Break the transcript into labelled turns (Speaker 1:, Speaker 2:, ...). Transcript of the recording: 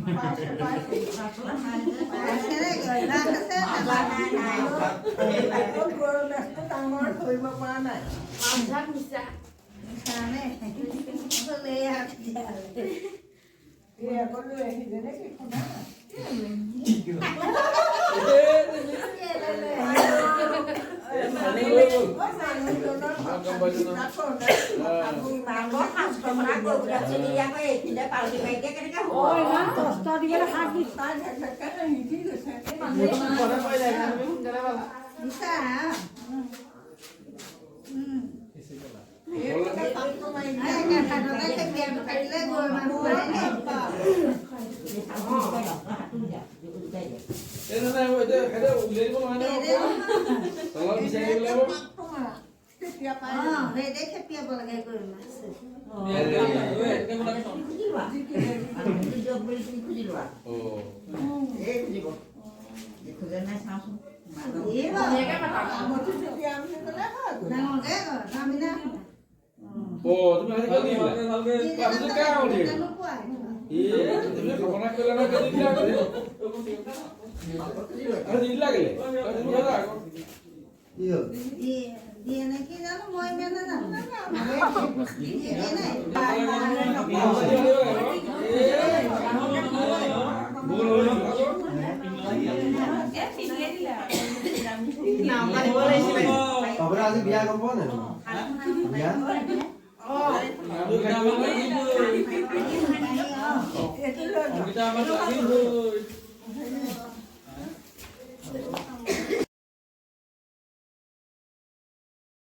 Speaker 1: পাইছে অভ্যাস আছে।
Speaker 2: নাই নাই।
Speaker 3: আকৌ গৰৈ মাছটো ডাঙৰ, ধৰিব পৰা নাই।
Speaker 1: মিছা নে লৈ আহ তেতিয়াহ'লে।
Speaker 3: এই আকৌ লৈ আহিলে নে কি শুনা?
Speaker 1: কেলৈ লৈ আহিলি?
Speaker 3: মানুহজনৰ
Speaker 4: গম পাইছো ন।
Speaker 3: কথা কওঁতে
Speaker 2: ইমান শাস্ত্ৰ কথা কৈ পঠাইছে, এতিয়া আকৌ এইখিনিতে পাল্টি মাৰি দিয়ে কেনেকে হ'ব?
Speaker 5: ইমান কষ্ট দিবলৈ শাক দিছে।
Speaker 3: তাই ঢেক শিকি গৈছে।
Speaker 1: মিছা।
Speaker 3: এইফালে পাকটো মাৰি দিয়ে।
Speaker 1: একে হাততে খেপিয়াই থাকিলে গৰৈ মাছ মাৰে নে?
Speaker 4: এই নহয়, এতিয়া এতিয়া উলিয়াই দিব নহয় নহয়, তলত বিচাৰি আহিব লাগিব।
Speaker 3: পাকটো মাৰা তেতিয়া পাই।
Speaker 1: অঁ, সেইদে খেপিয়াব লাগে গৰৈ মাছ।
Speaker 2: খুজি লোৱা, দিয়ক বুলি তুমি খুজি লোৱা।
Speaker 4: অঁ।
Speaker 2: এই খুজিব, খোজে নাই, চাওঁচোন।
Speaker 1: দিব।
Speaker 3: আমঠি যেতিয়া বুলি ক'লে হয় গ'ল।
Speaker 1: ডাঙৰকে আমি না।
Speaker 4: অ', তুমি আজি কেলে দিলা? তাৰপিছত কাৰ আঙুঠি?
Speaker 1: নোপোৱা।
Speaker 4: এ, তুমি সপনা কৰিলা নহয়, কেলে দিলা আকৌ? আৰু দি দিলা কেলে? তুমি খালা আকৌ।
Speaker 6: কি হ'ল?
Speaker 1: দিয়ে দিয়ে নে কি জানো, মই ইমান নাজানো। দিয়ে নাই?
Speaker 4: এ, ভুল হ'ল ন আকৌ?
Speaker 6: বাবুৰা আজি বিয়া, গম পোৱা নাই বিয়া?
Speaker 4: নামটো থাকিব নহয়।
Speaker 3: এইটো লৈ যোৱা।